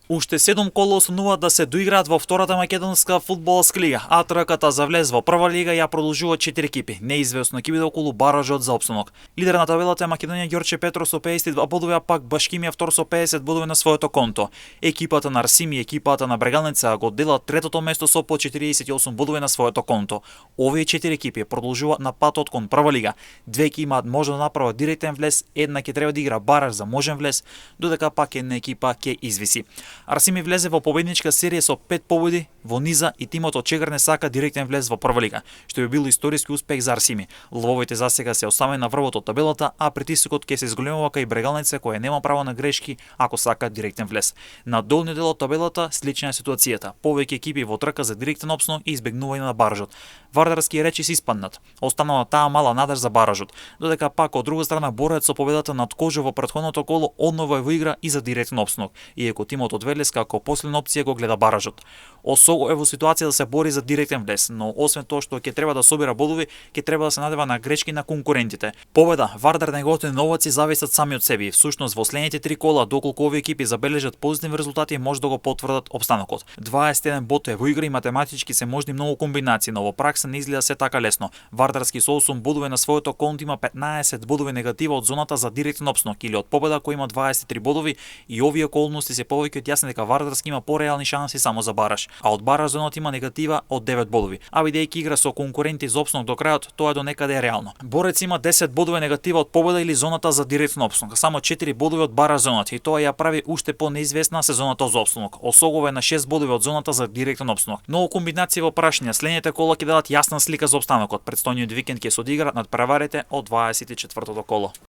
Уште 7 кола остануваат да се доиграат во втората македонска фудбалска лига, а трката за влез во прва лига ја продолжуваат 4 екипи. Неизвестно ќе биде околу баражот за опстанок. Лидер на табелата е Македонија Ѓорче Петров со 52 бодови, а пак Башкимија втор со 50 бодови на своето конто. Екипата на Арсими и екипата на Брегалница го делат третото место со по 48 бодови на своето конто. Овие 4 екипи продолжуваат на патот кон прва лига. Две ќе имаат може да направат директен влез, една ќе треба да игра бараж за можен влез, додека пак една екипа ќе извиси. Арсими влезе во победничка серија со 5 победи во низа и тимот од Чегрне сака директен влез во прва лига, што би бил историски успех за Арсими. Лвовите засега се оставени на врвот од табелата, а притисокот ќе се зголемува кај Брегалница која нема право на грешки ако сака директен влез. На долниот дел од табелата слична е ситуацијата. Повеќе екипи во трка за директен опстанок и избегнување на баражот. Вардарски речи се испаднат. Останала таа мала надеж за баражот, додека пак од друга страна борец со победата над Кожо во претходното коло однова е во игра и за директен опстанок, иако тимот од Велес како последна опција го гледа баражот. Осого е во ситуација да се бори за директен влез, но освен тоа што ќе треба да собира бодови, ќе треба да се надева на грешки на конкурентите. Победа, Вардар неговите новаци зависат сами од себе. Всушност во следните 3 кола, доколку овие екипи забележат позитивни резултати, може да го потврдат опстанокот. 21 бод е во игра и математички се можни многу комбинации, но во пракса не изгледа се така лесно. Вардарски со 8 бодови на своето конто има 15 бодови негатива од зоната за директен опстанок или од победа кој има 23 бодови, и овие околности се повеќе од јасни дека Вардарски има пореални шанси само за бараж, а од бараж зоната има негатива од 9 бодови. А бидејќи игра со конкуренти за опстанок до крајот, тоа е до некаде реално. Борец има 10 бодови негатива од победа или зоната за директен опстанок, само 4 бодови од бараж зоната, и тоа ја прави уште по-неизвестна сезоната за опстанок. Осогове на 6 бодови од зоната за директен опстанок. Многу комбинации во прашања, следните кола ќе дадат јасна слика за опстанокот. Предстојниот викенд ќе се одигра над преварите од 24-то коло.